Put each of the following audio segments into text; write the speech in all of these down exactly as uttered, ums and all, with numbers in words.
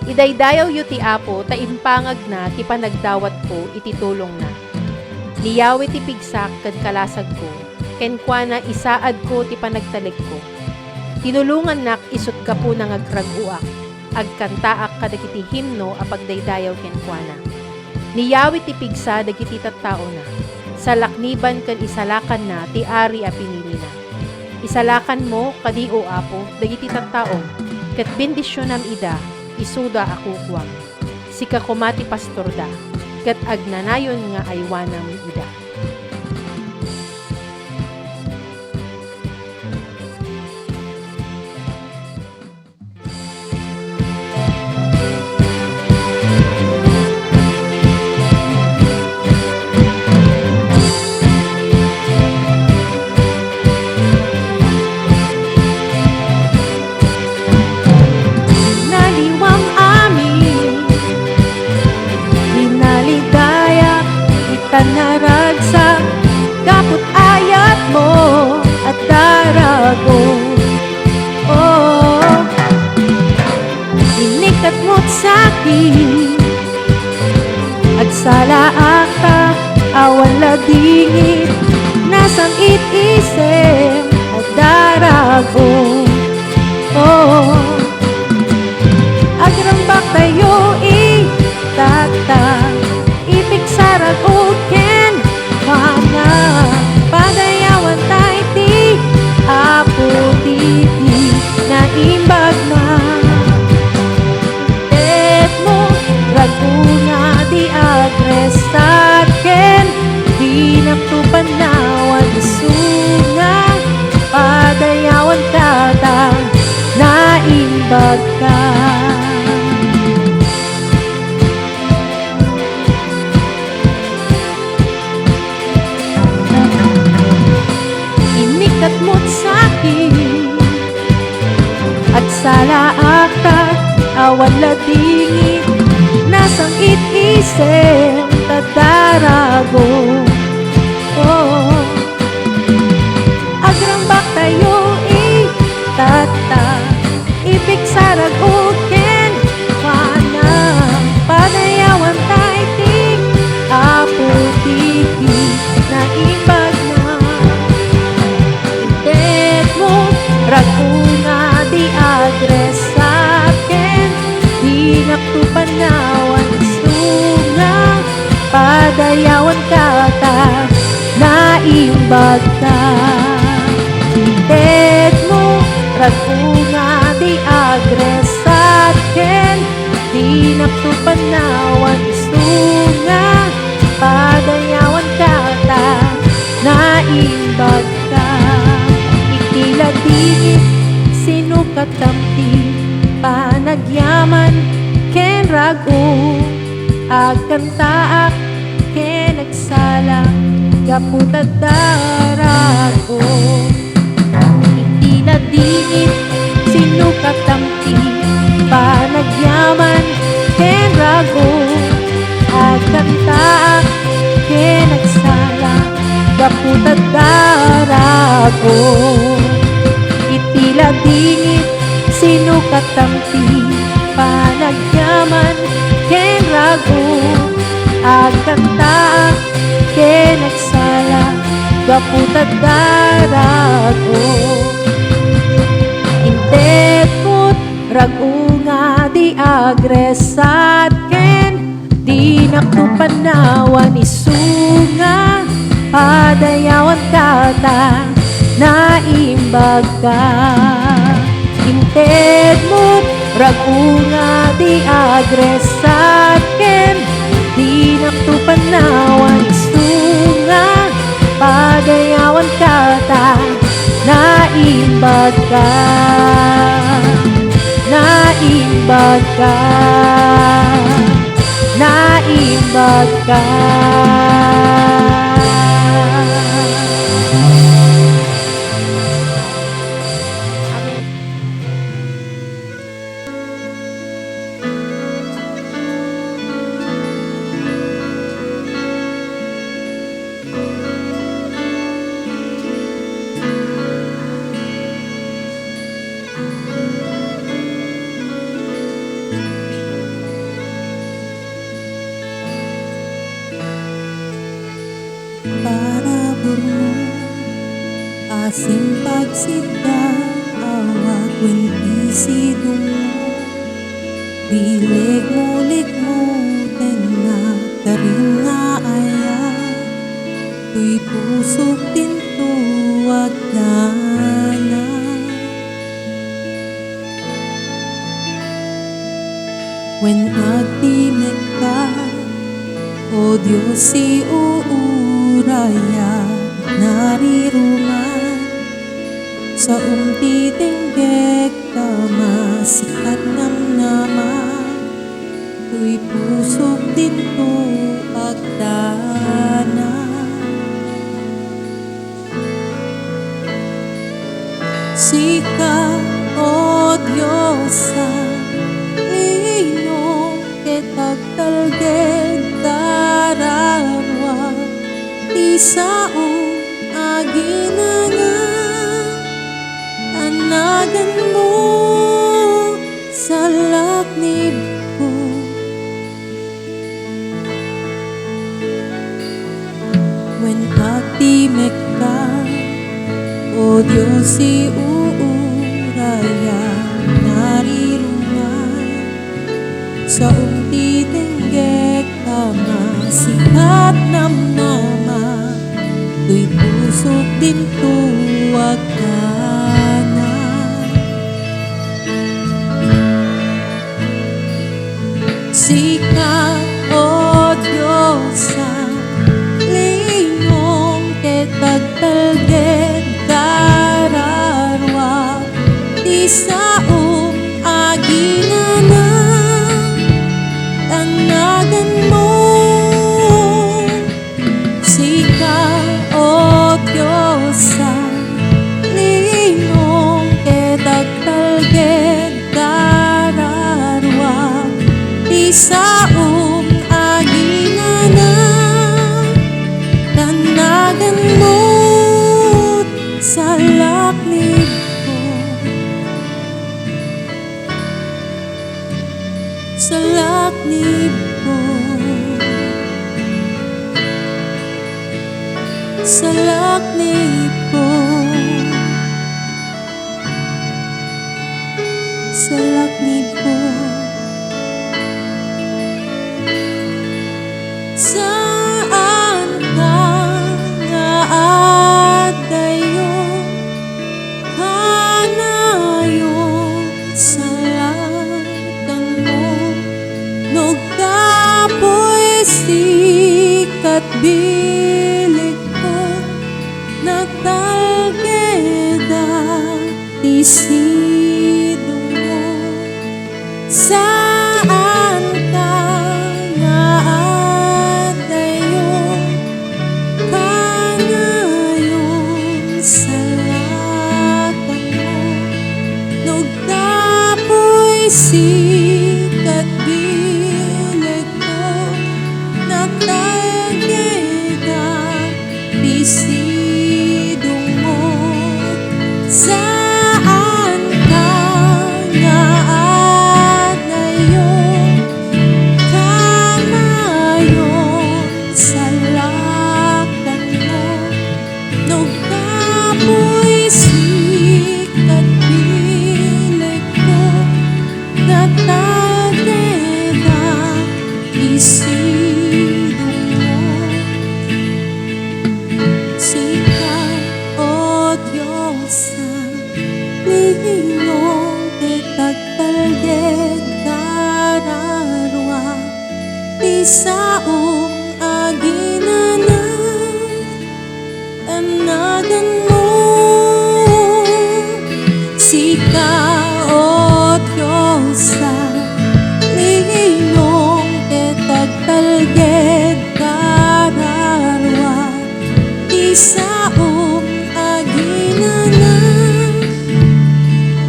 Idaydayawyo ti Apo ta impangagna ti panagdawatko iti tulongna. Ni Yahweh ti pigsak ken kalasagko, kenkuana isaadko ti panagtalekko. Tinulongannak isut' gapuna nga agragoak, agkantaak kadagiti himno a pagdaydayaw kenkuana. Ni Yahweh ti pigsa dagiti tattaona, salakniban ken isalakanna ti ari a pinilina. Isalakanmo kadi, O Apo, dagiti tattaom, ket bendisionam ida, isuda a kukuam. Sika koma ti pastorda, ket agnanayon nga aywanam ida. Naliwam amin, inalidayak, itan naragsak, gapu ta ayatmo, adda rago. Oh, inikatmo't sakit, agsalaak ta, awan la dingit, nasam-it isem, adda rago. Oh, agrambak tayo, i, Tata, ipigsa rago kenkuana, padayawan tay ti Apo diti naimbagna. Itedmo rago nga di agresat ken dinakto panawan isu nga padayawan ta ta naimbagka. Inikatmo't sakit, agsalaak ta, awan la dingit, nasam-it isem ta adda rago. Oh, agrambak tayo, i, Tata, ipigsa rago kenkuana, padayawan tay ti Apo diti naimbagna. Itedmo rago nga di agresat ken dinakto panawan isu nga padayawan ka ta naimbagka. Itedmo rago nga di agresat ken dinakto panawan isu nga padayawan ka ta naimbagka. Iti ladingit, sinukatam ti panagyaman ken rago. Agkantaak ken agsala gapu ta adda rago. Iti ladingit, sinukatam ti panagyaman ken rago. Agkantaak ken agsala gapu ta adda rago. Iti ladingit, sinukatam ti panagyaman ken rago. Agkantaak ken agsala gapu ta adda rago. Intedmo't rago nga di agresat ken dinakto panawan isu nga padayawan ka ta naimbagka. Intedmo't rago nga di agresat ken dinakto panawan isu nga padayawan ka ta naimbagka. Naimbagka. Naimbagka. ken ti sidongmo, bilegmo, likmotennak, karin nga ayat, toy pusok dinto agdanag. Wen agdimekka, O Dios, ti uurayak, nariruman, saom ti denggek, ta masikat namnama, toy pusok dinto agdanag. Sika, O Dios, a linong ket agtalged, kararua ti saom a ginana, ta naganmo, salaknibko. Wen agdimekka, O Dios, ti uurayak, nariruman, saom ti denggek, ta masikat namnama, toy pusok dinto agdanag. Sika, O Dios, a linong ket agtalged, kararua ti saom a ginana, ta naganmo. Sika, O Dios, a linong ket agtalged, kararua ti saom a ginana, ta naganmo, salaknibko. Salaknibko. Salaknibko. Salaknibko. Saanka nga addayon, kanayon, salakanmo, no aggapuy sikat bilegko, natalgeda ti sidongmo. Saanka nga addayon, kanayon, salakanmo, no aggapuy sikat bilegko, natalgeda ti sidongmo. Saanka nga addayon, kanayon, salakanmo, no aggapuy sikat bilegko, natalgeda ti sidongmo. Sika, O Dios, a linong ket agtalged, kararua ti saom a ginana, ta naganmo. Sika, O Dios, a linong ket agtalged, kararua ti saom a ginana,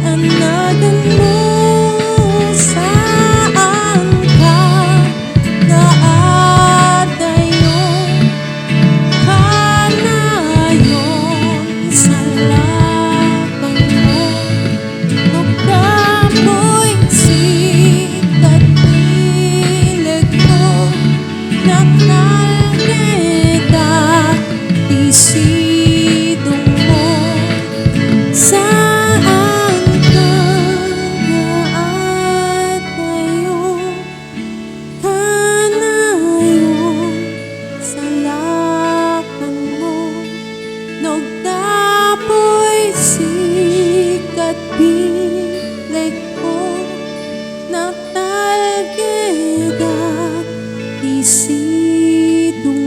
ta naganmo. Saanka nga addayon, kanayon, salakanmo, no aggapuy sikat bilegko, natalgeda ti sidongmo. Saanka Lekko, natalgeda ti sidongmo.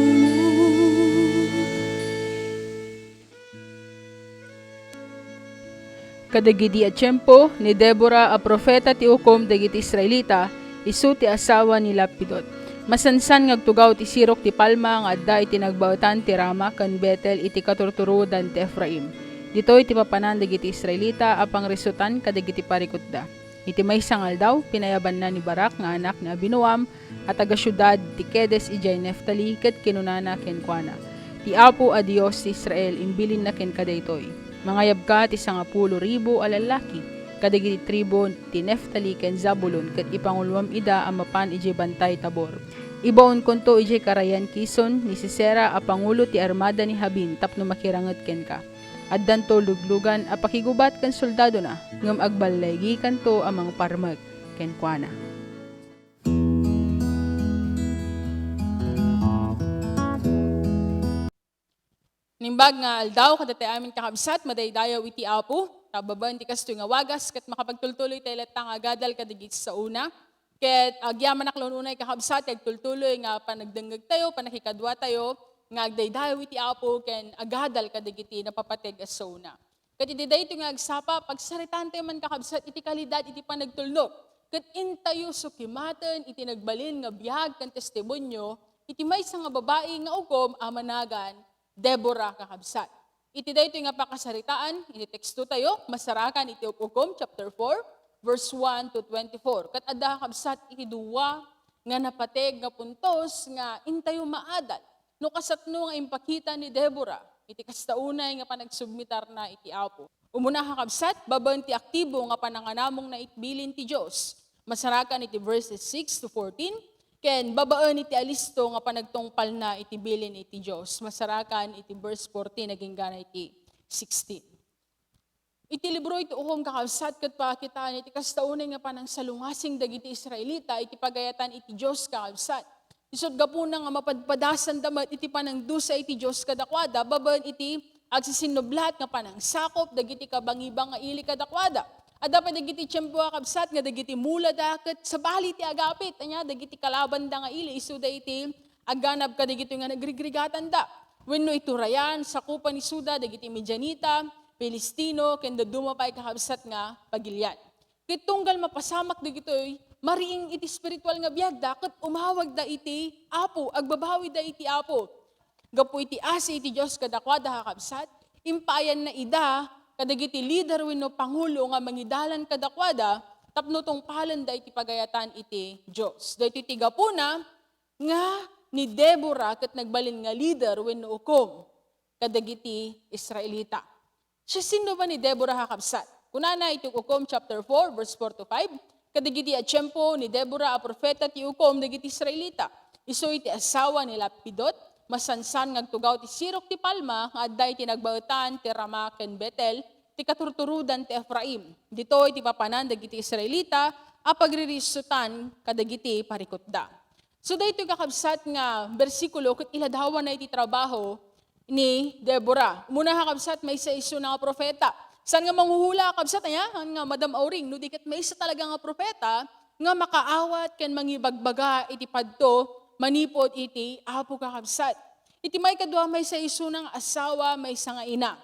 Kadagidi a tiempo, ni Debora a profeta ti ukom dagiti Israelita, isu ti asawa ni Lapidot. Masansan nga agtugaw ti sirok ti palma nga adda iti nagbaetan ti Rama ken Betel iti katurturodan ti Efraim. Ditoy ti papanan dagiti Israelita a pangrisutan kadagiti parikutda. Iti maysa nga aldaw, pinayabanna ni Barak nga anak ni Abinoam a taga-siudad ti Kedes idiay Neftali ket kinunana kenkuana, "Ti Apo a Dios ti Israel imbilinna kenka daytoy: Mangayabka ti sangapulo ribu a lallaki kadagiti tribu ti Neftali ken Zabulon ket ipanguloam ida a mapan idiay Bantay Tabor. Ibaonkonto idiay karayan Kison ni Sisera a pangulo ti armada ni Jabin tapno makiranget kenka. Addanto luglugan a pakigubat ken soldadona, ngem agballaygikanto a mangparmek kenkuana." Naimbag nga aldaw, kadatayo amin kakabsat, madaydayaw iti Apo. Ta babaen ti kastoy nga wagas, ket makapagtultuloy tayo latta nga agadal kadagiti saona. Ket agyamanak la unay, kakabsat, ti agtultuloy nga panagdengngeg tayo, pannakikadua tayo, nga agdaydayaw iti Apo, ken agadal kadagiti napapateg a saona. Ket iti daytoy nga agsapa, pagsaritaan tayo man, kakabsat, iti kalidad iti panagtulnog. Ket intayo sukimaten iti nagbalin nga biag ken testimonio iti maysa nga babai nga ukom a managan Debora, kakabsat. Iti daytoy nga pakasaritaan, iti teksto tayo, masarakan iti Uk-ukom chapter four, verse one to twenty-four. Ket adda, kakabsat, iti dua nga napateg nga puntos nga intayo maadal no kasano nga impakita ni Debora iti kasta unay nga panagsubmitarna iti Apo. Umuna, kakabsat, babaen ti aktibo nga pananganamongna iti bilin ti Dios. Masarakan iti verses six to fourteen, ken babaen iti alisto nga panagtungpalna iti bilin iti Dios. Masarakan iti verse fourteen agingga iti sixteen. Iti libro iti Ukom, kakabsat, ket pakitaan iti kasta unay nga panangsalungasing dagiti Israelita iti pagayatan iti Dios, kakabsat. Isut' gapuna nga mapadpadasanda met iti panangdusa iti Dios kadakuada, babaen iti agsisinnublat nga panangsakop dagiti kabangibang nga ili kadakuada. Adda pay dagiti tiempo, kakabsat, nga dagiti mulada ket sabali ti agapit, ania, dagiti kalabanda nga ili, isuda iti agganab kadagitoy nga nagrigrigatanda. Wenno iturayan, sakupan isuda dagiti Midianita, Filistino, ken dadduma pay, kakabsat, nga pagilian. Ket tunggal mapasamak dagitoy, mariing iti espiritual nga biagda ket umawagda iti Apo, agbabawida iti Apo. Gapu iti asi iti Dios kadakuada, kakabsat, impaayanna ida kadagiti lider wenno pangulo nga mangidalan kadakuada tapno tungpalenda iti pagayatan iti Dios. Daytoy ti gapuna nga ni Debora ket nagbalin nga lider wenno ukom kadagiti Israelita. Siasino ba ni Debora, kakabsat? Kunana iti Ukom chapter four, verse four to five, "Kadagiti a tiempo, ni Debora a profeta ti ukom dagiti Israelita. Isu iti asawa ni Lapidot, masansan nga agtugaw ti sirok ti palma nga adda iti nagbaetan ti Rama ken Betel, ti katurturodan ti Efraim. Ditoy ti papanan dagiti Israelita a pagririsutan kadagiti parikutda." So, daytoy, kakabsat, nga bersikulo ket iladawanna iti trabaho ni Debora. Umuna, kakabsat, maysa isuna nga profeta. Saan nga manghuhula, kakabsat, ania? Nga Madam Auring, no di ket maysa talaga nga profeta nga makaawat ken mangibagbaga iti padto manipud iti Apo, kakabsat. Iti maikadua, maysa isuna nga asawa, maysa nga ina.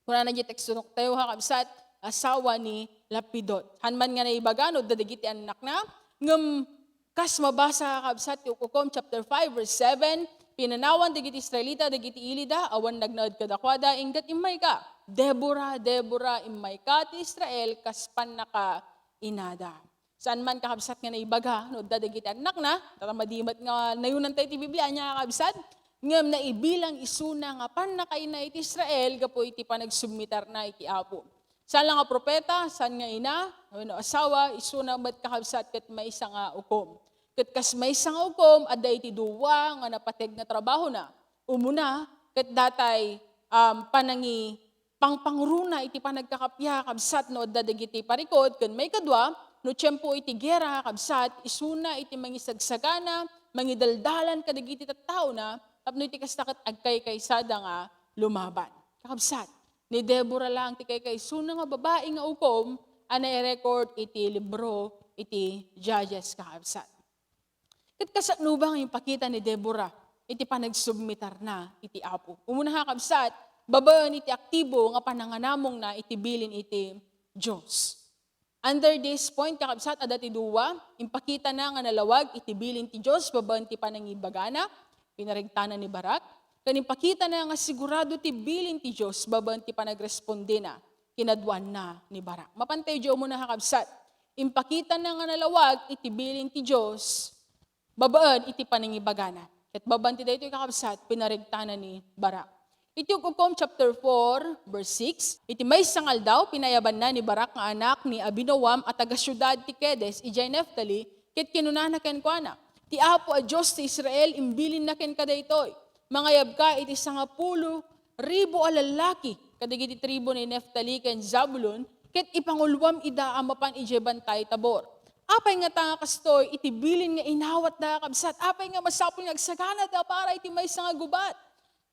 Kunana diay teksto tayo, kakabsat, asawa ni Lapidot. Haan man nga naibaga no adda dagiti annakna, ngem kas mabasa, kakabsat, ti Ukom chapter five, verse seven, "Pinanawan dagiti Israelita dagiti ilida, awan nagnaed kadakuada, inggit immayka. Debora, Debora, immayka ti Israel kas pannakainada." Saan man, kakabsat, nga naibaga no adda dagiti annakna, ta madi met nga nayunan tayo ti Biblia, ania, kakabsat? Ngem naibilang isuna nga pannakaina iti Israel gapu iti panagsubmitarna iti Apo. Saan la nga profeta, saan nga ina, wenno asawa, isuna met, kakabsat, ket maysa nga ukom. Ket kas maysa nga ukom, adda iti dua nga napateg nga trabahona. Umuna, ket datay, um, panangi-, pangpangruna iti panagkakappia, kabsat, no adda dagiti parikut, ken maikadua, no tiempo iti gera, kabsat, isuna iti mangisagsagana, mangidaldalan kadagiti tattaona, tapno iti kasta ket agkaykaysada nga lumaban. Kakabsat, Ni Deborah lang ti kaykaysuna nga babai nga ukom a nairecord iti libro iti Judges, kakabsat. Ket kasano ba nga impakita ni Deborah iti panagsubmitarna iti Apo? Umuna, kakabsat, babaen iti aktibo nga pananganamongna iti bilin iti Dios. Under this point, kakabsat, adda ti dua, impakitana nga nalawag iti bilin ti Dios babaen ti panangibagana, pinaregtana ni Barak, ken impakitana nga sigurado ti bilin ti Dios babaen ti panagrespondena, kinaduanna ni Barak. Mapantayo diay umuna, kakabsat, impakitana nga nalawag iti bilin ti Dios babaen iti panangibagana. Ket babaen ti daytoy, kakabsat, pinaregtana ni Barak. Iti Ukkom chapter four, verse six, iti maysa nga aldaw, pinayabanna ni Barak nga anak ni Abinoam a taga-siudad ti Kedes, idiay Neftali, ket kinunana kenkuana, "Ti Apo a Dios ti Israel imbilinna kenka daytoy, 'Mangayabka iti sangapulo ribu a lallaki kadagiti tribu ni Neftali ken Zabulon, ket ipanguloam ida a mapan idiay Bantay Tabor.'" Apay ngata nga kastoy iti bilin nga inawatda, kakabsat? Apay nga masapul nga agsaganada para iti maysa nga gubat?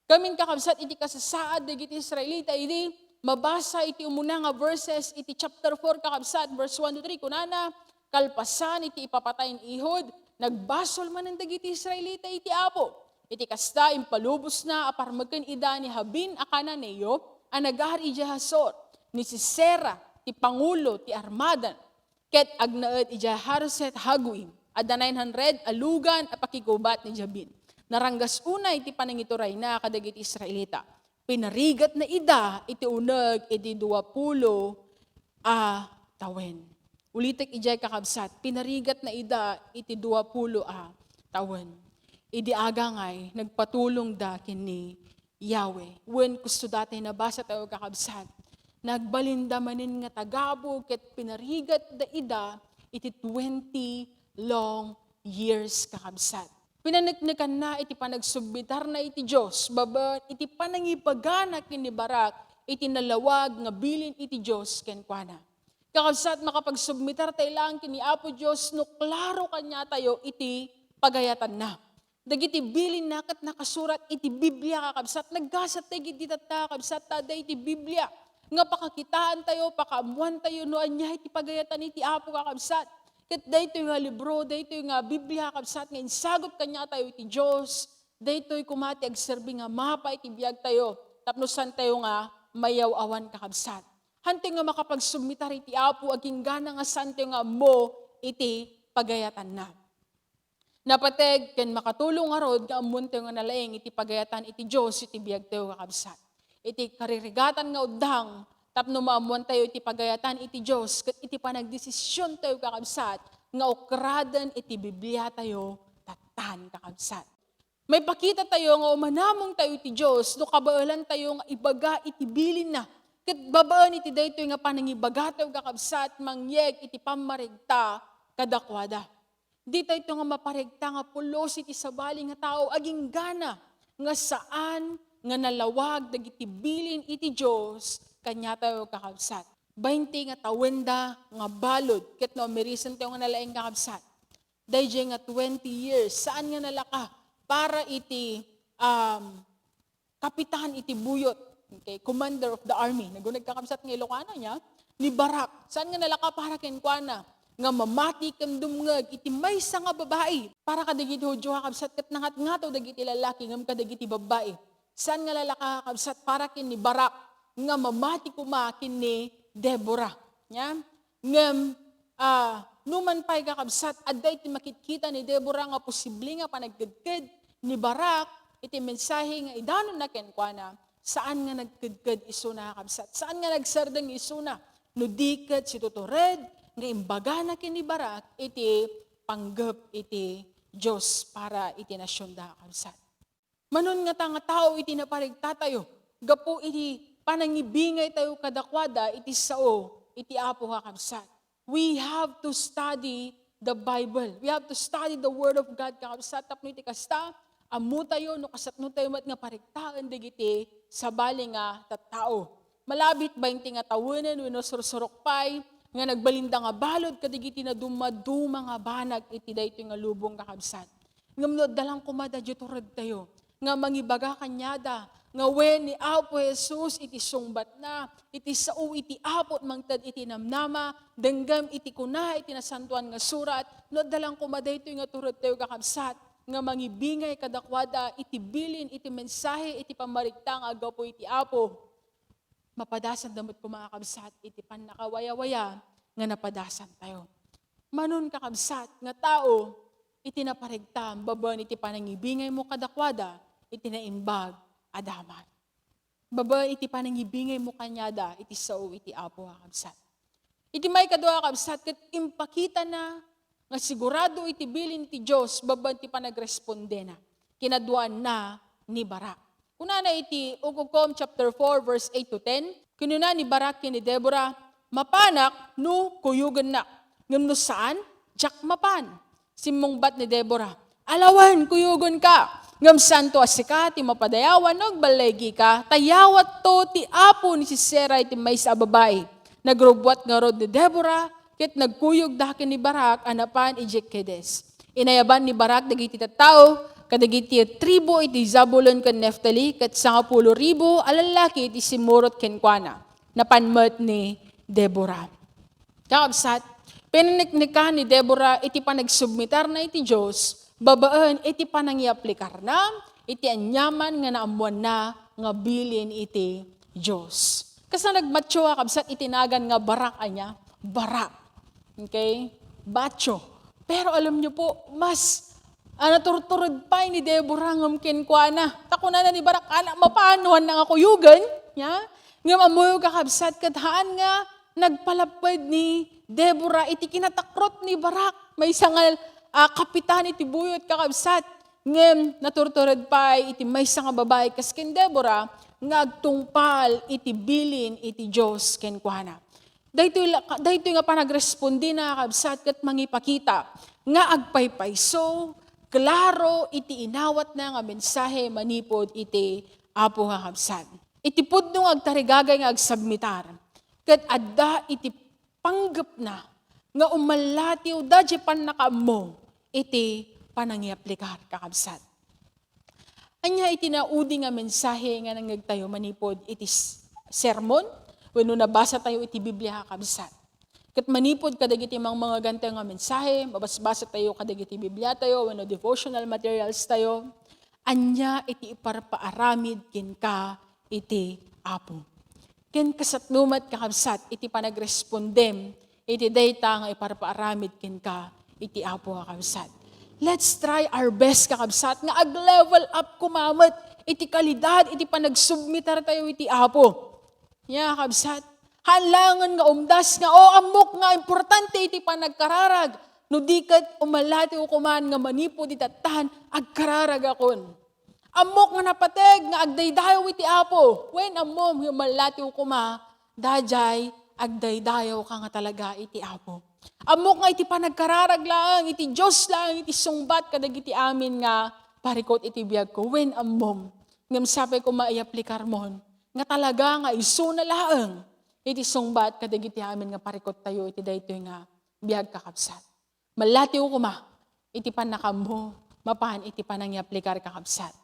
Ngamin, kakabsat, iti kasasaad dagiti Israelita idi mabasa iti umuna nga verses iti chapter four, kakabsat, verse one to three, kunana, "Kalpasan iti ipapatay ni Ehud, nagbasol manen dagiti Israelita iti Apo. Iti kasta, impalubosna a parmeken ida ni Jabin a Cananeo a nagari idiay Hazor, ni Sisera ti pangulo ti armadan, ket agnaed idiay Haroset-Hagoyim. Adda nine hundred a lugan a pakigubat ni Jabin. Naranggas unay ti panangiturayna kadagiti Israelita. Pinarigatna ida iti uneg iti duapulo a tawen." Ulitek idiay, kakabsat, pinarigatna ida iti duapulo a tawen. Idi agangay, nagpatulongda ken ni Yahweh. Wen, kusto daytoy nabasa tayo, kakabsat. Nagbalinda manen nga tagabu ket pinarigatda ida iti twenty long years, kakabsat. Pinaneknekanna iti panagsubmitarna iti Dios, babaen iti panangibagana ken ni Barak iti nalawag nga bilin iti Dios kenkuana. Kakabsat, makapagsubmitar tayo laeng ken ni Apo Dios no klaro kaniatayo iti pagayatanna. Dagiti bilinna ket nakasurat iti Biblia, kakabsat. Naggasat dagiti tatta, kakabsat, ta adda iti Biblia nga pakakitaan tayo, pakaammuan tayo no ania iti pagayatan iti Apo, kakabsat. Ket daytoy nga libro, daytoy nga Biblia, kakabsat, nga insagut kaniatayo iti Dios, daytoy koma ti agserbi nga mapa iti biag tayo tapno saan tayo nga mayaw-awan, kakabsat. Hantoy nga makapagsubmitar iti Apo, agingga nga saan tayo nga ammo iti pagayatanna. Napateg ken makatulong ngarud nga ammoentayo nga nalaing iti pagayatan iti Dios iti biagtayo, kakabsat. Iti karirigatan nga uddang tapno maammoantayo iti pagayatan iti Dios ket iti panagdesisiontayo, kakabsat, nga ukraden iti Bibliatayo tattan, kakabsat. Maipakita tayo nga umanamong tayo iti Dios no kabaelan tayo nga ibaga iti bilinna. Ket babaen iti daytoy nga panangibagatayo, kakabsat, mangyeg iti pammaregta kadakuada. Ditoy to nga maparegta nga pulos iti sabali nga tao, aginggana nga saan nga nalawag dagiti bilin iti Dios kaniatayo, kakabsat. Bainte nga tawenda nga balud, ket no amirisen tayo nga nalaing, kakabsat, daydiay nga twenty years, saan nga nalaka para iti, um, kapitan iti buyot, okay, commander of the army. Naguneg, kakabsat, nga Ilocano niya, ni Barak. Saan nga nalaka para kenkuana nga mamati ken dumngeg iti maysa nga babai? Para kadagiti Judio, kakabsat, ket nangatngato dagiti lallaki ngem kadagiti babbai. Saan nga nalaka, kakabsat, para ken ni Barak nga mamati koma ken ni Deborah? Nya? Ngem, ah, numan pay, kakabsat, adda iti makitkita ni Deborah nga posible nga panagkedked ni Barak iti mensahe nga idanonna kenkuana, saan nga nagkedked isuna, kakabsat. Saan nga nagsardeng isuna. No di ket situtured nga imbagana ken ni Barak iti panggep iti Dios para iti nasionda, kakabsat. Manon ngata nga tao iti naparegtatayo, gapu iti panangibingaytayo kadakuada iti sao iti Apo, kakabsat. We have to study the Bible. We have to study the Word of God, kakabsat, tapno iti kasta, ammotayo no kasanotayo met nga paregtaen dagiti sabali nga tattao. Malabit bainte nga tawenen wenno sursurok pay nga nagbalinda nga balud kadagiti nadumaduma nga banag iti daytoy nga lubong, kakabsat. Ngem no adda lang koma daydiay turedtayo, nga mangibaga kaniada, nga wen ni Apo Jesus iti sungbatna, iti sao iti Apo mangted iti namnama, denggem iti kuna iti Nasantoan nga Surat, no adda lang koma daytoy nga turedtayo, kakabsat, nga mangibingay kadakuada iti bilin iti mensahe iti pammarikta nga aggapu iti Apo, mapadasanda met koma, kakabsat, iti pannakawayawaya nga napadasantayo. Manon, kakabsat, nga tao iti napariktam babaen iti panangibingaymo kadakuada iti naimbag a damag. Babaen iti panangibingaymo kaniada iti sao iti Apo, kakabsat. Iti maikadua, kakabsat, ket impakitana nga sigurado iti bilin ti Dios babaen ti panagrespondena. Kinaduaanna ni Barak. Kunana iti Ukukkom chapter four, verse eight to ten, kinuna ni Barak ken ni Deborah, "Mapanak no kuyogennak, ngem no saan, diak mapan." Simmungbat ni Deborah, "Alawen, kuyogenka, ngem saanto a sika ti mapadayawan no agballegika, ta yawatto ti Apo ni Sisera iti maysa a babai." Nagrubbuat ngarud ni Deborah, ket nagkuyogda ken ni Barak a napan idiay Kedes. Inayaban ni Barak dagiti tattao kadagiti tribu iti Zabulon ken Neftali, ket sangapulo ribu a lallaki ti simmurot kenkuana. Napan met ni Deborah. Kakabsat, pinaneknekan ni Deborah iti panagsubmitarna iti Dios babaen iti panangiaplikarna iti aniaman nga naammoanna nga bilin iti Dios. Kasla nagmatio, kakabsat, iti nagan nga Barak, ania? Barak. Okay? Batio. Pero alam niyo po, mas, ah, naturtured pay ni Deborah ngem kenkuana. Ta kunana ni Barak, "Anak, mapano nga kuyogen?" Nia? Ngem ammoyo, kakabsat, ket haan nga nagpalapped ni Deborah iti kinatakrot ni Barak, maysa nga, ah, kapitan iti buyot, kakabsat. Ngem naturtured pay iti maysa nga babai kas ken Deborah nga agtungpal iti bilin iti Dios kenkuana. Daytoy la-, daytoy nga panagrespondina, kakabsat, ket mangipakita nga agpaypayso, klaro iti inawatna nga mensahe manipud iti Apo, kakabsat. Iti pudno nga agtarigagay nga agsubmitar, ket adda iti panggepna nga umallatiw daydiay pannakaammo iti panangiaplikar, kakabsat. Ania iti naudi nga mensahe nga nangngegtayo manipud iti s-, sermon wenno nabasatayo iti Biblia, kakabsat? Ket manipud kadagiti mangmangegantayo nga mensahe, mabasbasatayo kadagiti Bibliatayo wenno devotional materials tayo, ania iti iparpaaramid kenka iti Apo? Ken kasatno met, kakabsat, iti panagrespondem iti dayta nga iparpaaramid kenka iti Apo, kakabsat. Let's try our best, kakabsat, nga ag-level up koma met iti kalidad iti panagsubmitartayo iti Apo. Nia, kakabsat, haan laengen nga umdas nga, "O, ammok nga importante iti panagkararag, no di ket umallatiw koma nga manipud iti tattan, agkararagakon." Ammok nga napateg nga agdaydayaw iti Apo. Wen, ammom nga umallatiw koma daydiay agdaydayawka nga talaga iti Apo. Ammok nga iti panagkararag laeng, iti Dios laeng iti sungbat kadagiti amin nga parikut iti biagko. Wen, ammom. Ngem sapay koma iaplikar mon nga talaga nga isuna laeng iti sungbat kadagiti amin nga parikuttayo iti daytoy nga biag, kakabsat. Mallatiw koma iti pannakaammo mapan iti panangiaplikar, kakabsat.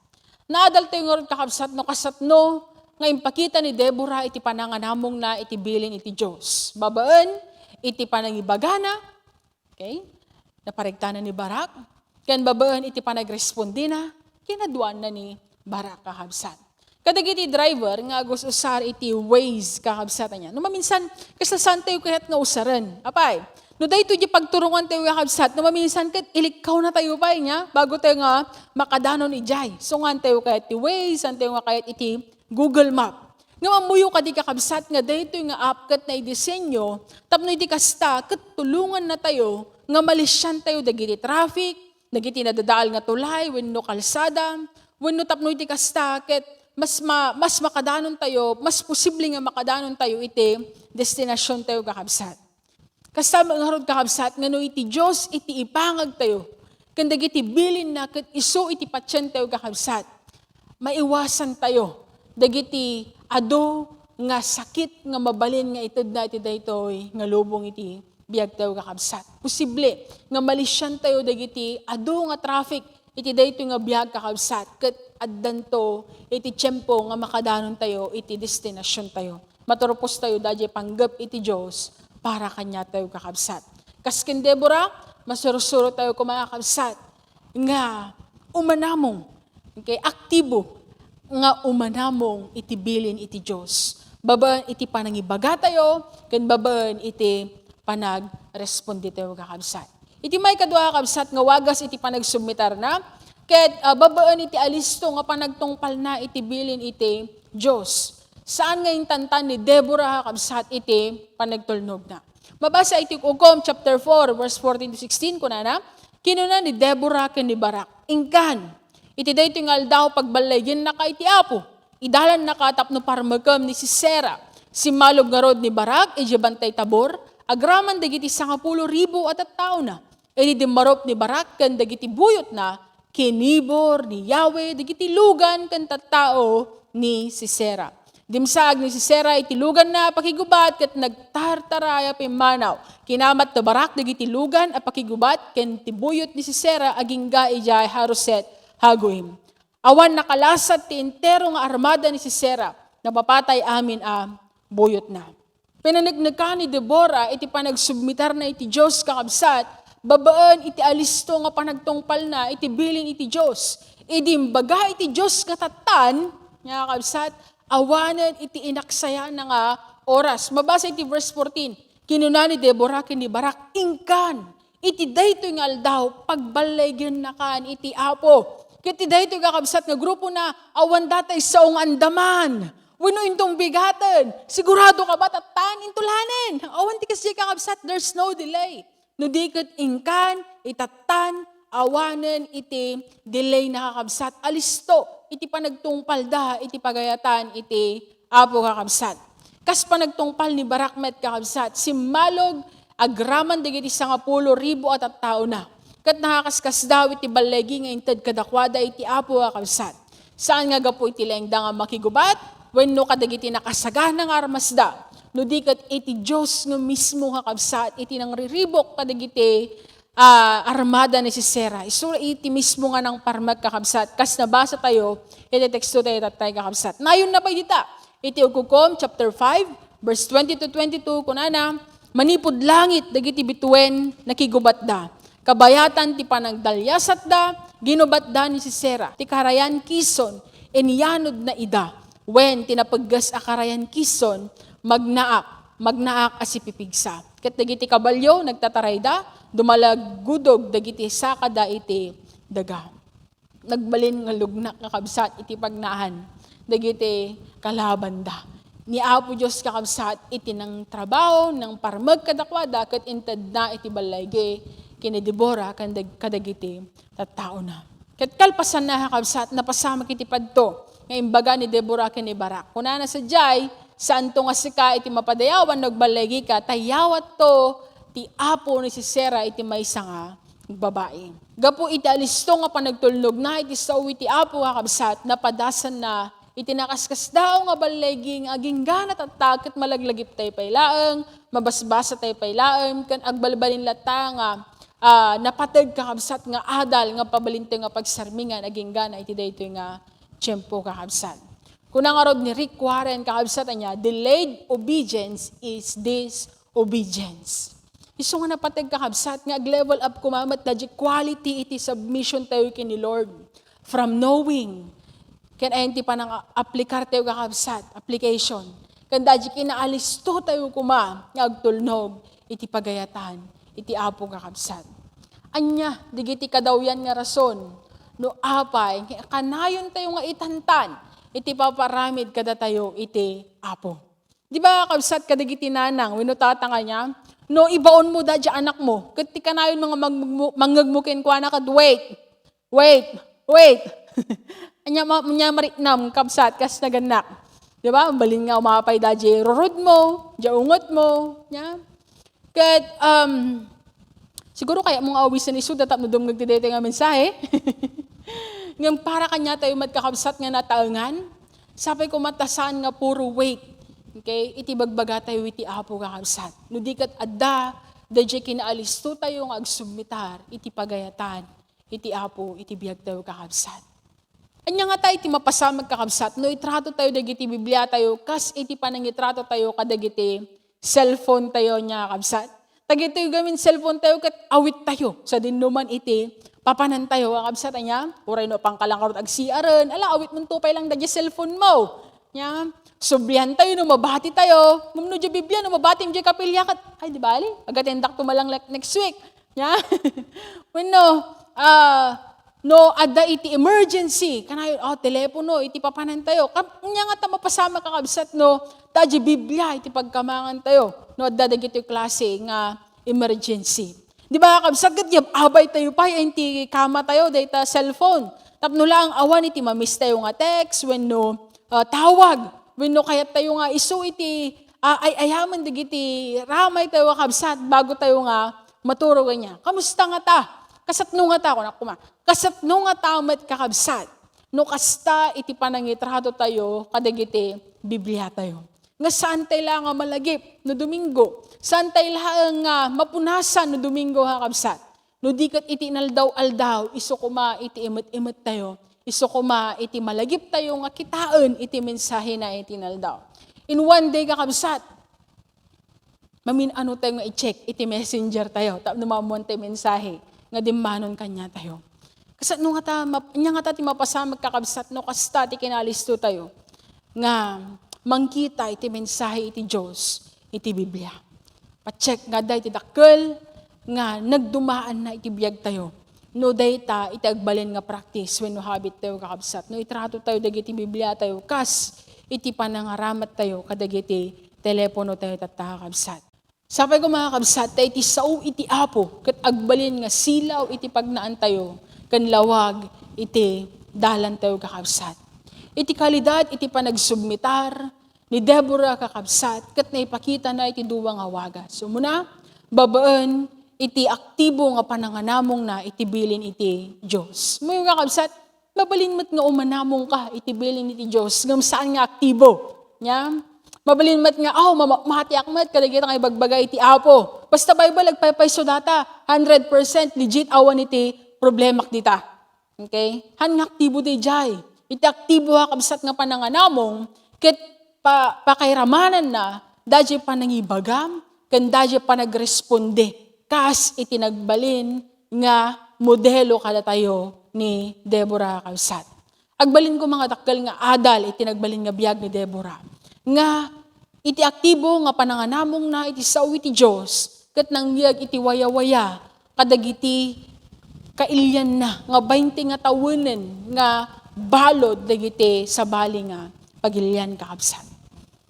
Naadaltayo ngarud, kakabsat, no kasatno nga impakita ni Deborah iti pananganamongna iti bilin iti Dios. Babaen iti panangibagana, okay? Naparigtana ni Barak, ken babaen iti panagrespondina, kinaduanna ni Barak, kakabsat. Kadagiti driver nga agus-usar iti Waze, kakabsat, ania? No maminsan, kasla saantayo kayat nga usaren. Apay, no daytoy di pagturongantayo, kakabsat, no maminsan ket ilikkawnatayo pay, nia? Bago tayo nga makadanon idiay. So, saantayo kayat ti Waze, saantayo nga kayat iti Google Map. Ngem ammoyo kadi, kakabsat, nga daytoy nga app ket naidisenyo tapno iti kasta ket tulongannatayo nga malisiantayo dagiti traffic, dagiti nadadael nga tulay wenno kalsada, wenno tapno iti kasta ket mas ma-, mas makadanontayo, mas posible nga makadanontayo iti destinasiontayo, kakabsat. Kasta met ngarud, kakabsat, nga no iti Dios iti ipangagtayo ken dagiti bilinna ket isu iti patientayo, kakabsat, maiwasantayo dagiti adu nga sakit nga mabalin nga itedna iti daytoy nga lubong iti biagtayo, kakabsat. Posible nga malisiantayo dagiti adu nga traffic iti daytoy nga biag, kakabsat, ket addanto iti tiempo nga makadanontayo iti destinasiontayo. Maturpostayo daydiay panggep iti Dios para kaniatayo, kakabsat. Kas ken Deborah, masursurotayo koma, kakabsat, nga umanamong, okay, aktibo nga umanamong iti bilin iti Dios. Babaen iti panangibagatayo ken babaen iti panagresponde tayo, kakabsat. Iti maikadua, kakabsat, nga wagas iti panagsubmitarna, ket, ah, babaen iti alisto nga panagtungpalna iti bilin iti Dios. Saan nga intantan ni Deborah, kakabsat, iti panagtulnogna. Mabasa iti Hukom chapter four, verse fourteen to sixteen, kunana, kinuna ni Deborah ken ni Barak, "Inkan, iti daytoy nga aldaw, pagballigennaka iti Apo. Idalannaka tapno parmekem ni Sisera. Simmalog ngarud ni Barak idiay Bantay Tabor, agraman dagiti sangapulo ribu a tattaona. Idi dimmarup ni Barak ken dagiti buyotna, kinibor ni Yahweh dagiti lugan ken tattao ni Sisera. Dimsaag ni Sisera iti luganna a pakigubat ket nagtartaray a pimmanaw. Kinamat da Barak dagiti lugan a pakigubat ken ti buyot ni Sisera agingga idiay Haroset Hagoyim. Awan nakalasat ti entero nga armada ni Sisera, napapatay amin a buyotna." Pinaneknekan ni Deborah iti panagsubmitarna iti Dios, kakabsat, babaen iti alisto nga panagtungpalna iti bilin iti Dios. Idi imbaga iti Dios nga tattan, nga, kakabsat, awanen iti inaksayana nga oras. Mabasa iti verse fourteen, kinuna ni Deborah ken ni Barak, "Inkan, iti daytoy nga aldaw, pagballigennakan iti Apo." Ket iti daytoy, kakabsat, nga grupona, awan datay sao nga andaman wenno inton bigaten. Sigurado ka ba tattan? Intulanen. Awan ti kasdiay, kakabsat, there's no delay. No di ket inkan, itattan, awanen iti delay, kakabsat. Alisto iti panagtungpalda iti pagayatan iti Apo, kakabsat. Kas panagtungpal ni Barak met, kakabsat, simmalog agraman dagiti sangapulo ribu a tattaona. Ket nakaskasdaaw iti balligi nga inted kadakuada iti Apo, kakabsat. Saan nga gapu iti laengda nga makigubat wenno kadagiti nakasagana nga armasda, no di ket iti Dios nga mismo, kakabsat, iti nangriribuk kadagiti, ah, armada ni Sisera. Isu iti mismo nga nangparmek, kakabsat, kas nabasa tayo iti teksto tayo tattay, kakabsat. Nayonna pay dita, iti Hukom chapter five, verse twenty to twenty-two, kunana, "Manipud langit dagiti bituen nakigubatda. Kabayatan ti panagdaliasatda, ginubatda ni Sisera. Ti karayan Kison, inyanodna ida. Wen, ti napegges a karayan Kison, magnaak, magnaak a sipipigsa. Ket dagiti kabalio, nagtatarayda, dumalagudog dagiti sakada iti daga." Nagbalin nga lugnak, kakabsat, iti pagnaan dagiti kalabanda. Ni Apo Dios, kakabsat, iti nangtrabaho, nangparmek kadakuada, ket intedna iti balligi ken ni Deborah ken dag-, kadagiti tattaona. Ket kalpasanna, kakabsat, napasamak iti padto nga imbaga ni Deborah ken ni Barak. Kunana sadiay, "Saanto nga sika iti mapadayawan no agballigika, ta yawatto ti apo ni Sisera iti maysa nga babai." Gapu iti alisto nga panagtulnogna iti sao iti Apo, kakabsat, napadasanna iti nakaskasdaaw nga balligi nga agingga natatta ket malaglagiptay pay laeng, mabasbasatay pay laeng, ken agbalbalin latta nga, ah, napateg, kakabsat, nga adal nga pabalintay nga pagsarmingan agingga na iti daytoy nga tiempo, kakabsat. Kuna ngarud ni Rick Warren, kakabsat, ania, "Delayed obedience is disobedience." Isu nga napateg, kakabsat, nga ag-level up koma met daydiay quality iti submission tayo ken ni Lord. From knowing, ken ayan ti panang-aplikar tayo, kakabsat, application. Ken daydiay kinaalisto tayo koma nga agtulnog iti pagayatan iti Apo, kakabsat. Ania dagiti kadawyan nga rason no apay nga kanayon tayo nga itantan iti paparamid kadatayo iti Apo? Di ba, kabsat, kadagiti nanang wenno tata nga ania, no ibaonmo daydiay anakmo, ket ti kanayon nga mag-, mangngegmo kenkuana ket, "Wait, wait, wait." Ania ma-, ania mariknam, kabsat, kas nagannak. Di ba? Balin nga umapay daydiay rurudmo, daydiay ungotmo, nia? Ket, um, siguro kayatmo nga awisen isu tapno dumngeg ti daytoy nga mensahe. Ngem para kaniatayo met, kakabsat, nga nataengan, sapay koma ta saan nga puro wait, okay, iti bagbagatayo iti Apo, kakabsat. No di ket adda daydiay kinaalistotayo nga agsubmitar iti pagayatan iti Apo iti biagtayo, kakabsat. Ania ngata iti mapasamak, kakabsat, no itrato tayo dagiti Biblia tayo kas iti panangitrato tayo kadagiti cellphone tayo, nia, kakabsat? Dagitoy gamin cellphone tayo ket awit tayo. Sadino man iti papanan tayo, kakabsat, ania? Uray no pangkalangarot agsiaren, ala, awit mo pay lang dagiti cellphone mo. Nia? Sublian tayo no mabati tayo. Ngem no di Biblia, no mabati mo di kapilya ket, ay, di bali, agatendak to malang, like, next week. Nia? Wenno, ah, no adda iti emergency, kanayon, oh, telepono iti papanan tayo. Kam-, ania ngata mapasamak, kakabsat, no, ta di Biblia iti pagkamangan tayo, no adda dagitoy klase nga emergency. Di ba, kakabsat, ket yab-abay tayo pay iti kama tayo, dayta cellphone. Tapno laeng awan iti ma-miss tayo nga text, wenno, ah, tawag, wenno kayat tayo nga isu iti, ah, ay-ayamen dagiti ramay tayo, kakabsat, bago tayo nga maturog ania. Kamusta ngata? Kasatno ngata, kunak koma. Kasatno ngata met, kakabsat, no kasta iti panangitrato tayo kadagiti Biblia tayo. Nga saan tayo la nga malagip no Domingo. Saan tayo laeng nga mapunasan no Domingo, kakabsat. No di ket iti inaldaw-aldaw, isu koma iti imet-imet tayo. Isu koma iti malagip tayo nga kitaen iti mensahe na iti inaldaw. In one day, kakabsat, mamin-ano tayo nga i-check iti messenger tayo, tapno maammoan tayo mensahe nga dimmanon kaniatayo. Kasano ngata, map-, ania ngata ti mapasamak, kakabsat, no kasta ti kinalisto tayo nga mangkita iti mensahe iti Dios iti Biblia. Pa-check nga adda iti dakkel nga nagdumaanna iti biag tayo. No dayta iti agbalin nga practice wenno habit tayo, kakabsat, no itrato tayo dagiti Biblia tayo kas iti panangaramat tayo kadagiti telepono tayo tatta, kakabsat. Sapay ko, mga kabsat, ta iti sao iti Apo ket agbalin nga silaw iti pagnaan tayo ken lawag iti dalan tayo, kakabsat. Iti kalidad iti panagsubmitar ni Deborah, kakabsat, ket naipakitana iti dua nga wagas. Umuna, babaen iti aktibo nga pananganamongna iti bilin iti Dios. Mo, kakabsat, mabalin met nga umanamong ka iti bilin iti Dios, ngem saan nga aktibo. Nya? Mabalin met nga, "Oh, mama-, matiak met kadagita nga ibagbaga iti Apo." Basta Bible, agpaypayso data, hundred percent legit, awan iti problemak dita. Okay? Han nga aktibo dayjay. Iti aktibo a kabsat nga pananganamong, ket pa-, pakairamannana, dayjay panangibagam, ken dayjay panagresponde, kas iti nagbalin nga modelo kadatayo ni Deborah, kabsat. Agbalin ko, mga dakkel, nga adal iti nagbalin nga biag ni Deborah, nga iti aktibo nga pananganamongna iti sao iti Dios, ket nangyeg iti wayawaya kadagiti kailianna nga baynte nga tawenen nga balud dagiti sabali nga pagilian, kakabsat.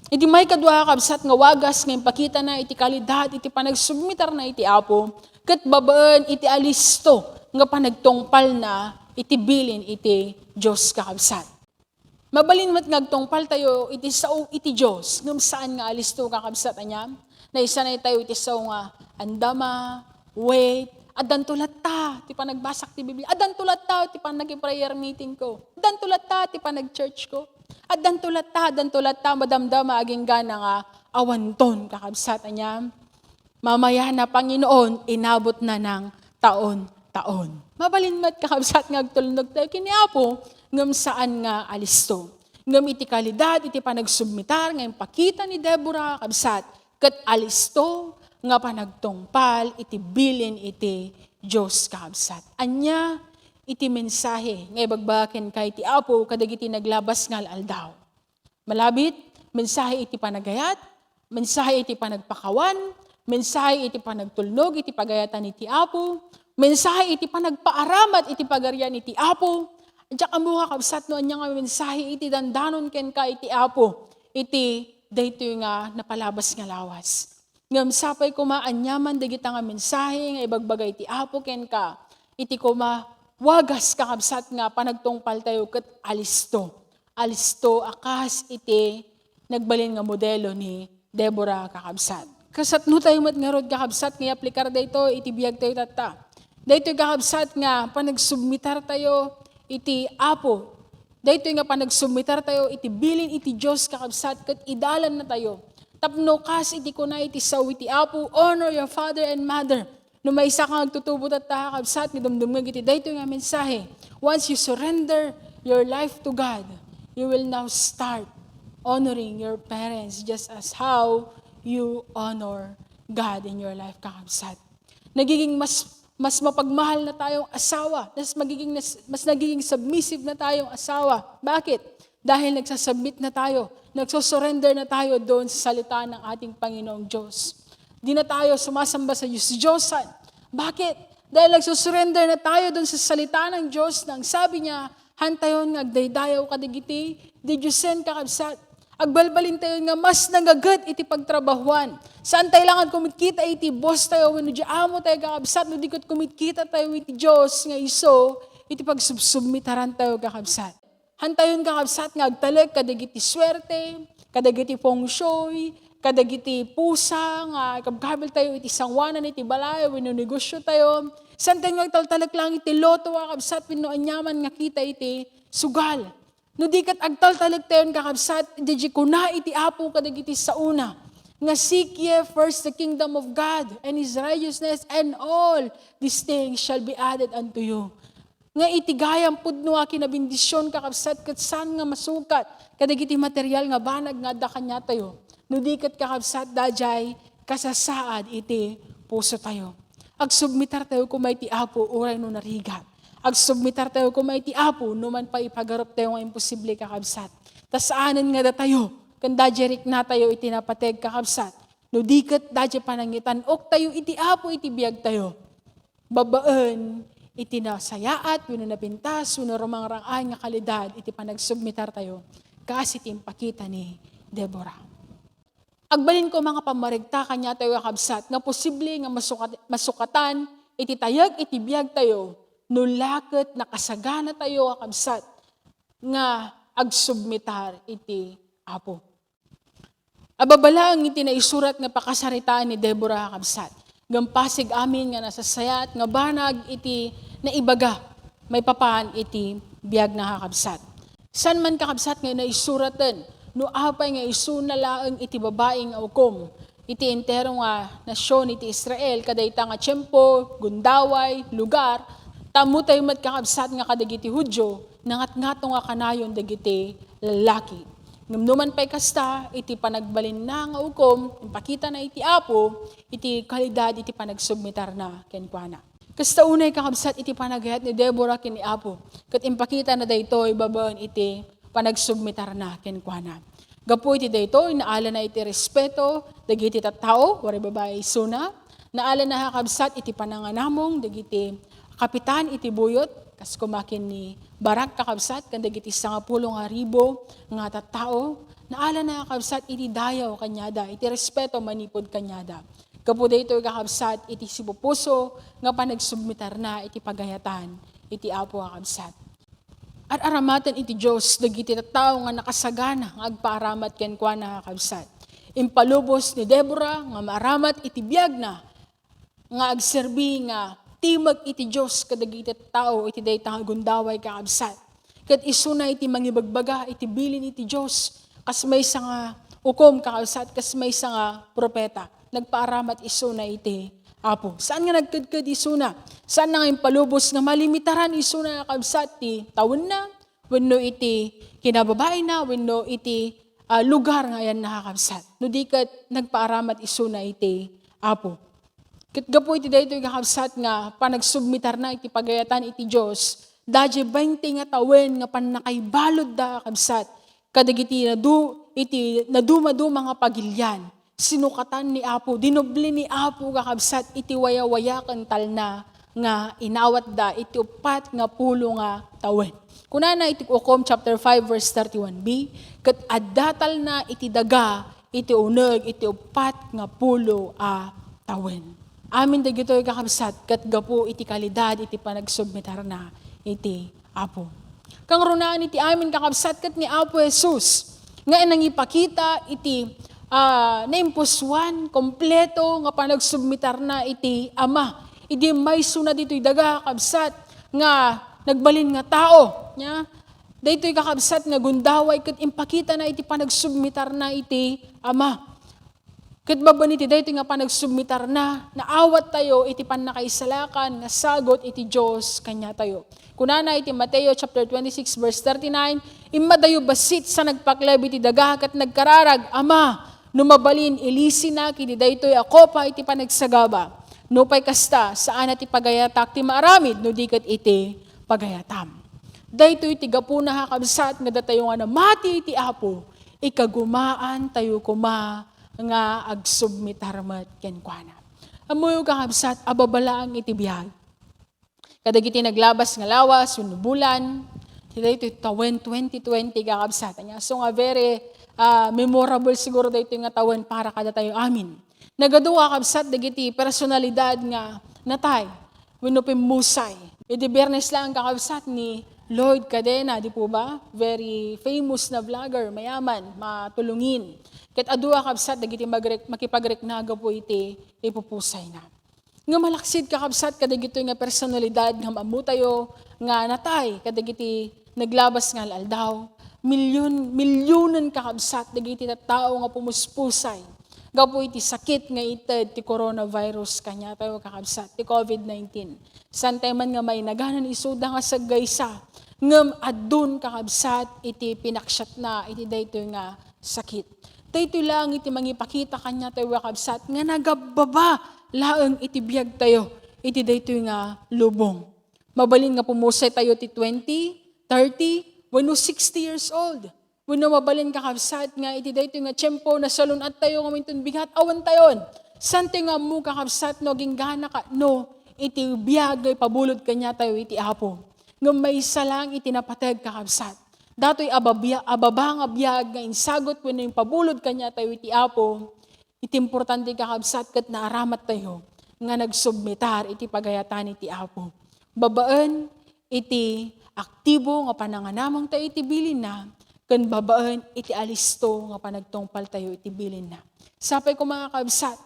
Iti maikadua, kabsat, nga wagas nga impakitana iti kalidad iti panagsubmitarna iti Apo, ket babaen iti alisto nga panagtungpalna iti bilin iti Dios, kakabsat. Mabalin met nga agtungpal tayo iti sao iti Dios, ngem saan nga alisto, kakabsat, ania? Naisanay tayo iti sao nga andama, wait, addanto latta ti panagbasak ti Biblia, addanto latta ti panakiprayer meeting ko, addanto latta ti panag-church ko. Addanto latta, addanto latta, madamdama agingga nga awanton, kakabsat, ania? Mamayana, Panginoon, inabotna nang taon-taon. Mabalin met, kakabsat, nga agtulnog tayo ken ni Apo, ngem saan nga alisto. Ngem iti kalidad iti panagsubmitar nga impakita ni Deborah, kabsat, ket alisto nga panagtungpal iti bilin iti Dios, kakabsat. Ania iti mensahe nga ibagbaga kenka iti Apo kadagiti naglabas nga al-aldaw? Malabit, mensahe iti panagayat, mensahe iti panagpakawan, mensahe iti panagtulnog iti pagayatan iti Apo, mensahe iti panagpaaramat iti pagarian iti Apo. Diak ammo, kakabsat, no ania nga mensahe iti dandanon kenka iti Apo iti daytoy nga napalabas nga lawas. Ngem sapay koma, aniaman dagita nga mensahe nga ibagbaga iti Apo kenka, iti koma wagas, kakabsat, nga panagtungpal tayo ket alisto. Alisto a kas iti nagbalin nga modelo ni Deborah, kakabsat. Kasatno tayo met ngarud, kakabsat, nga iaplikar daytoy iti biag tayo tatta. Daytoy, kakabsat, nga panagsubmitar tayo iti Apo. Daytoy nga panagsubmitar tayo iti bilin iti Dios, kakabsat, ket idalanna tayo. Tapno kas iti kuna iti sao iti Apo, "Honor your father and mother." No maysa ka nga agtutubo tatta, kakabsat, nga dumdumngeg iti daytoy nga mensahe, once you surrender your life to God, you will now start honoring your parents just as how you honor God in your life, kakabsat. Nagiging mas, mas mapagmahal na tayong asawa, mas magiging nas-, mas nagiging submissive na tayong asawa. Bakit? Dahil nagsasubmit na tayo, nagsusurrender na tayo doon sa salita ng ating Panginoong Diyos. Di na tayo sumasamba sa Diyos-Diyosan. Bakit? Dahil nagsusurrender na tayo doon sa salita ng Diyos nang sabi niya, "Hantayon nga agdaydayaw kadagiti didiosen, kakabsat." Agbalbalintayon nga mas nagaget iti pagtrabahuan. Saan tayo langan kumikita iti boss tayo, wenno di amo tayo, kakabsat, no di ket kumikita tayo iti Diyos nga isu iti pagsubsubmitaran tayo, kakabsat. Hantayon, kakabsat, nga agtalek kadagiti suerte, kadagiti feng shui, kadagiti pusa nga ikabkabil tayo iti sanguanan iti balay wenno negosyo tayo. Saan tayo nga agtaltalek lang iti lotto, kakabsat, wenno aniaman nga kita iti sugal. No di ket agtaltalek tayon, kakabsat, diay kuna iti Apo kadagiti saona nga, "Seek ye first the kingdom of God and His righteousness, and all these things shall be added unto you." Nga iti gayam pudno a kinabendisyon, kakabsat, ket saan nga masukat kadagiti material nga banag nga adda kaniatayo, no di ket, kakabsat, daydiay kasasaad iti pusotayo. Agsubmitar tayo koma iti Apo uray no narigat. Agsubmitar tayo koma iti Apo no man pay ipagarup tayo nga imposible, kakabsat. Ta saanen nga datayo ken daydiay riknatayo iti napateg, kakabsat, no di ket daydiay panangitan-ok tayo iti Apo iti biag tayo. Babaen iti nasayaat wenno napintas wenno rumangrang-ay nga kalidad iti panagsubmitar tayo, kas iti impakita ni Deborah. Agbalin koma nga pammaregta kaniatayo, kakabsat, nga posible nga masukat-, masukatan iti tayeg iti biag tayo no la ket nakasagana tayo, kakabsat, nga agsubmitar iti Apo. Ababa laeng iti naisurat nga pakasaritaan ni Deborah, kakabsat, ngem pasig amin nga nasasayaat nga banag iti naibaga maipapan iti biagna, kakabsat. Saan man, kakabsat, nga naisuraten no apay nga isuna laeng iti babai nga ukom iti entero nga nasion iti Israel, kadayta nga tiempo, gundaway, lugar, ta ammo tayo met, kakabsat, nga kadagiti Judio, nangatngato nga kanayon dagiti lallaki. Ngem no man pay kasta, iti panagbalinna nga ukom, impakitana iti Apo iti kalidad iti panagsubmitarna kenkuana. Kasta unay, kakabsat, iti panagayat ni Deborah ken ni Apo, ket impakitana daytoy babaen iti panagsubmitarna kenkuana. Gapu iti daytoy, naalana iti respeto dagiti tattao, uray babai isuna. Naalana, kakabsat, iti pananganamong dagiti kapitan iti buyot, kas koma ken ni Barak, kakabsat, ken dagiti sangapulo nga ribu nga tattao. Naalana, kakabsat, iti dayaw kaniada, iti respeto manipud kaniada. Gapu daytoy, kakabsat, iti sipupuso nga panagsubmitarna iti pagayatan iti Apo, kakabsat. Ar-aramaten iti Dios dagiti tattao nga nakasagana nga agpaaramat kenkuana, kakabsat. Impalubos ni Deborah nga maaramat iti biagna nga agserbi nga timek iti Dios kadagiti tattao iti dayta nga gundaway, kakabsat. Ket isuna iti mangibagbaga iti bilin iti Dios, kas maysa nga ukom, kakabsat, kas maysa nga propeta. Nagpaaramat isuna iti Apo. Saan nga nagkedked isuna? Saan nga impalubos nga malimitaran isuna, kakabsat, ti tawenna, wenno iti kinababaina, wenno iti, ah, lugar nga ayanna, kakabsat? No di ket nagpaaramat isuna iti Apo. Ket gapu iti daytoy, kakabsat, nga panagsubmitarna iti pagayatan iti Dios, daydiay baynte nga tawen nga pannakaibaludda, kakabsat, kadagiti nadu-, iti nadumaduma nga pagilian, sinukatan ni Apo, dinoble ni Apo, kakabsat, iti wayawaya ken talna nga inawatda iti uppat nga pulo nga tawen. Kunana iti Ukom chapter five verse thirty-one b, "Ket adda talna iti daga iti uneg iti uppat nga pulo a tawen." Amin dagitoy, kakabsat, ket gapu iti kalidad iti panagsubmitarna iti Apo. Kangrunaan iti amin, kakabsat, ket ni Apo Jesus nga nangipakita iti, ah, naimpusuan, kompleto nga panagsubmitarna iti Ama. Idi maysona ditoy daga, kakabsat, nga nagbalin nga tao, nia? Daytoy, kakabsat, nga gundaway ket impakitana iti panagsubmitarna iti Ama. Ket babaen iti daytoy nga panagsubmitarna, naawattayo iti pannakaisalakan nga sagut iti Dios kaniatayo. Kunana iti Mateo chapter twenty-six, verse thirty-nine, "Immadayo bassit sa nagpakleb iti daga ket nagkararag, 'Ama, no mabalin, ilisenak iti daytoy a kopa iti panagsagaba. Nupay kasta, saanak ti pagayatak ti maaramid no di ket iti pagayatam.'" Daytoy ti gapuna, kakabsat, nga datayo nga namati iti Apo, ikagumaantayo koma nga agsubmitar met kenkuana. Ammoyo, kakabsat, a babalaang iti biag kadagiti naglabas nga lawas wenno bulan, iti daytoy tawen twenty twenty, kakabsat. Ania, so nga very, ah, memorable siguro daytoy nga tawen para kadatayo amin. Nagadu, kakabsat, dagiti personalidad nga natay wenno pimmusay. Idi Biyernes lang, kakabsat, ni Lloyd Cadena, di po ba? Very famous na vlogger, mayaman, matulungin. Ket adu, kakabsat, dagiti magrek-, makipagrikna gapu iti ipupusayna. Nga malaksid, kakabsat, kadagitoy nga personalidad nga maammotayo nga natay kadagiti naglabas nga al-aldaw. Milyon, milyonen, kakabsat, dagiti tattao nga pumuspusay gapu iti sakit nga ited ti coronavirus kaniatayo, kakabsat, ti covid nineteen. Saan tayo man nga mainagan isuda nga saggaysa, ngem adun, kakabsat, iti pinaksiatna iti daytoy nga sakit. Daytoy lang iti mangipakita kaniatayo, kakabsat, nga nagabbaba laeng iti biagtayo iti daytoy nga lubong. Mabalin nga pumusay tayo ti twenty, thirty, wenno sixty years old. Wenno mabalin, kakabsat, nga iti daytoy nga tiempo, nasalun-attayo ngamin ton bigat, awan tayon. Saan tayo nga ammo, kakabsat, no agingganaka, no iti biag nga ipabulod kaniatayo iti Apo. Ngem maysa lang iti napateg, kakabsat. Datoy a babia-, a baba nga biag nga insagut wenno impabulod kaniatayo iti Apo, iti importante, kakabsat, ket naaramattayo nga nagsubmitar iti pagayatan iti Apo. Babaen iti aktibo nga pananganamongtayo iti bilinna, ken babaen iti alisto nga panagtungpaltayo iti bilinna. Sapay koma, kakabsat,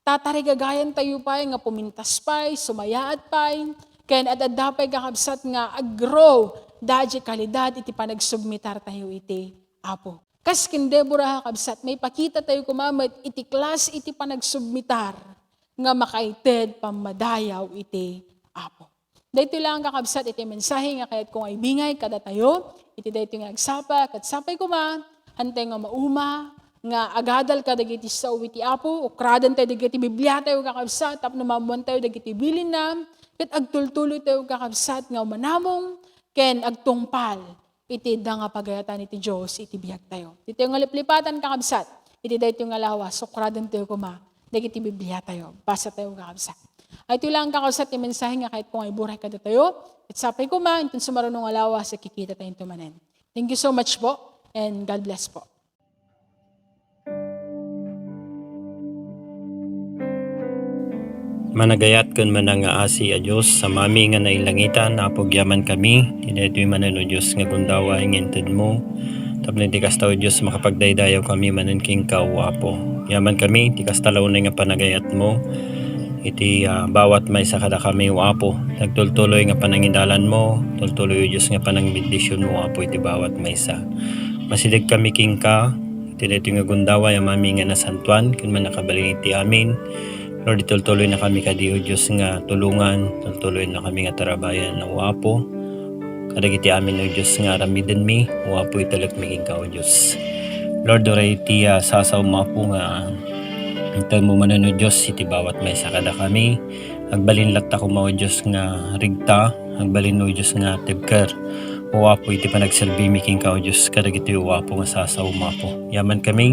tatarigagayantayo pay nga pumintas pay, sumayaat pay, ken ad-adda pay, kakabsat, nga aggrow daydi kalidad iti panagsubmitartayo iti Apo. Kas ken Deborah, kakabsat, maipakitatayo koma met iti klase iti panagsubmitar nga makaited pammadayaw iti Apo. Daytoy lang, kakabsat, iti mensahe nga kayatko nga ibingay kadatayo iti daytoy nga agsapa, ket sapay koma, haantayo nga mauma nga agadal kadagiti sao iti Apo, ukradantayo dagiti Bibliatayo, kakabsat, tapno maammoantayo dagiti bilinna, ket agtultuloytayo, kakabsat, nga umanamong ken agtungpal iti dayta nga pagayatan iti Dios iti biagtayo. Ditoy nga liplipatan, kakabsat, iti daytoy nga lawas, ukradentayo koma dagiti Bibliatayo. Basatayo, kakabsat. Ay, itoy lang, kakabsat, ti mensahe nga kayatko nga iburay kadatayo. Ket sapay koma, inton sumaruno nga lawas, agkikitatayo manen. Thank you so much po, and God bless po. Managayat ken manangngaasi a Dios, Amami nga nailangitan, Apo, agyaman kami, ti daytoy manen, O Dios, nga gundaway nga intedmo, tapno iti kasta, O Dios, makapagdaydayaw kami manen kenka, O Apo. Agyaman kami, ti kasta la unay nga panagayatmo, iti, ah, bawat maysa kadakami, O Apo. Nagtultuloy nga panangidalanmo, tultuloy, O Dios, nga panangbendisionmo, O Apo, iti bawat maysa. Masideg kami kenka, iti daytoy nga gundaway, Amami nga nasantoan, ken mannakabalin iti amin. Lord, itultuloyna kami kadi, O Dios, nga tulongan, tultuloyna kami nga tarabayan, O Apo. Kadagiti amin, O Dios, nga aramidenmi, O Apo, itelekmi kenka, O Dios. Lord, uray iti, ah, sasaom, Apo, nga intedmo manen, O Dios, iti bawat maysa kadakami. Agbalin latta koma, O Dios, nga rigta, agbalin, O Dios, nga tebker, O Apo, iti panagserbimi kenka, O Dios, kadagiti, O Apo, nga sasaom, Apo. Agyaman kami,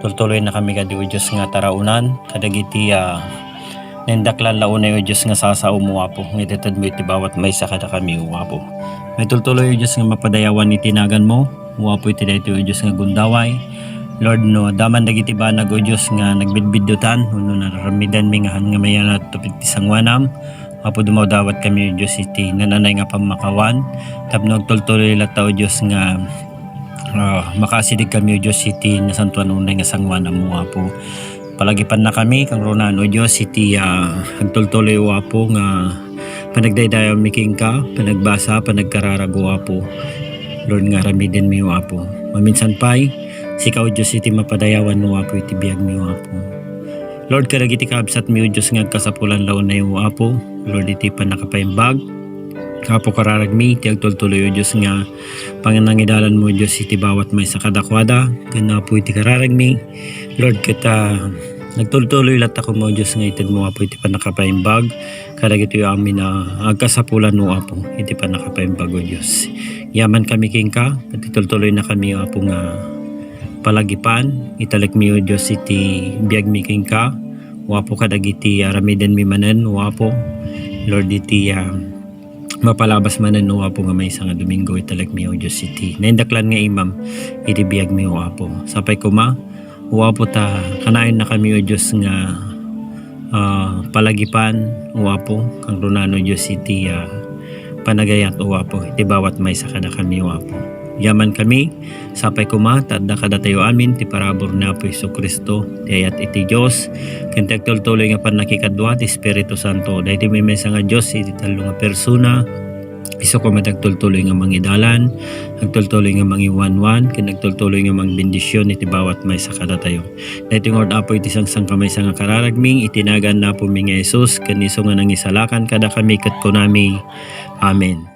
tultuloyna kami kadi, O Dios, nga taraonan kadagiti, ah, naindaklan la unay, O Dios, nga sasaom, O Apo, nga itedmo iti bawat maysa kadakami, O Apo. Maitultuloy, O Dios, nga mapadayawan iti naganmo, O Apo, iti daytoy, O Dios, nga gundaway. Lord, no adda man dagiti banag, O Dios, nga nagbidbiddutan, wenno nararamidanmi nga han nga mayalat tapno iti sangoanam, Apo, dumawdawat kami, O Dios, iti nananay nga pammakawan, tapno agtultuloy latta, O Dios, nga, ah, makaasideg kami, O Dios, iti nasantoan unay nga sangoanam, O Apo. Palagipanna kami, kangrunaan, O Dios, iti, ah, agtultuloy, O Apo, nga panagdaydayawmi kenka, panagbasa, panagkararag, O Apo. Lord, nga aramidenmi, O Apo. Maminsan pay, sika, O Dios, iti mapadayawan, O Apo, iti biagmi, O Apo. Lord, kadagiti kabsatmi, O Dios, nga agkasapulan la unay, O Apo, Lord, iti pannakapaimbag. Apo, kararagmi, ti agtultuloy, O Dios, nga panangidalanmo, O Dios, iti bawat maysa kadakuada, ken Apo, iti kararagmi, Lord, ket, ah, nagtultuloy latta koma, O Dios, nga itedmo, Apo, iti pannakapaimbag kadagitoy amin a agkasapulan, O Apo, iti pannakapaimbag, O Dios. Yaman kami kenka, ket itultuloynakami, O Apo, nga palagipan. Italekmi, O Dios, iti biagmi kenka, O Apo, kadagiti aramidenmi manen, O Apo. Lord, iti, ah, mapalabas manen, O Apo, nga maysa nga Domingo, italekmi, O Dios, iti naindaklan nga imam iti biagmi, O Apo. Sapay koma, O Apo, ta kanayonnakami, O Dios, nga, ah, palagipan, O Apo, kangrunaan, O Dios, iti, ah, panagayat, O Apo, iti bawat maysa kadakami, O Apo. Yaman kami, sapay koma, ta adda kadatayo amin ti parabur ni Apo Jesu-Cristo, ti ayat iti Dios, ken ti agtultuloy nga pannakikadua ti Espiritu Santo. Daytoy maymaysa nga Dios iti tallo nga persona, isu koma ti agtultuloy nga mangidalan, agtultuloy nga mangiwanwan, ken agtultuloy nga mangbendision iti bawat maysa kadatayo. Daytoy nga Apo iti sangsankamaysa nga kararagmi, iti nagan ni Apomi nga Jesus, ken isu nga nangisalakan kadakami ket kunami, Amen.